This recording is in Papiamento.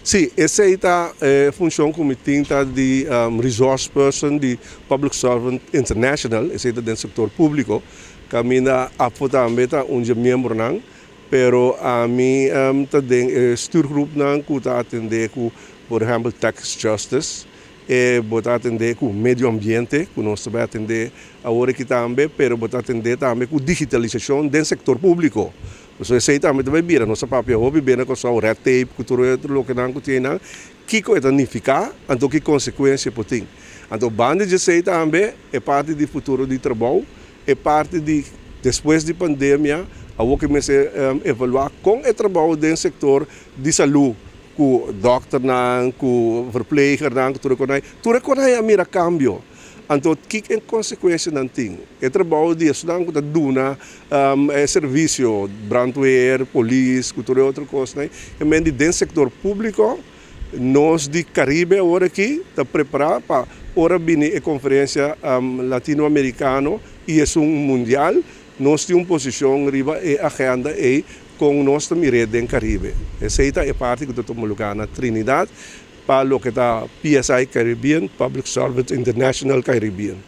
Si, esei ta e funshon ku mi tin ta di resource person di Public Servant International, esei ta den sektor públiko, kaminda ABVO tambe ta un dje miembronan, pero ami ta den e stuurgroepnan ku ta atendé ku por ehèmpel tax justice, e bo ta atendé ku medio ambiente ku nos ta bai atendé awor aki tambe, pero bo ta atendé tambe ku digitalisashon den sektor públiko. Pasobra esei tambe ta bai bira, nos a papia hopi bia na Kòrsou, red tape ku tur e otro lokenan ku tin einan, kiko e ta nifiká, anto ki konsekuensia por tin. Anto banda di esei tambe e parti di futuro di trabou, e parti di despues di pandemia, awor ke mester evaluá kon e trabou den sektor di salú ku dòkternan, ku verplegernan, ku tur e konai, tur e konai a mira kambio. Anto kiko e konsekuensianan tin? E trabou di esnan ku ta duna e servisio, brandweer, polis, ku tur e otro kosnan, e men di den sektor públiko, nos di Karibe awor aki ta prepará pa ora bini e konferensia latinoamerikano i esun mundial, nos tin un posishon riba e agenda ei kon nos ta mir'é den Karibe. Esei ta e parti ku ta tuma lugá na Trinidad pa loke ta PSI Caribbean, Public Service International Caribbean.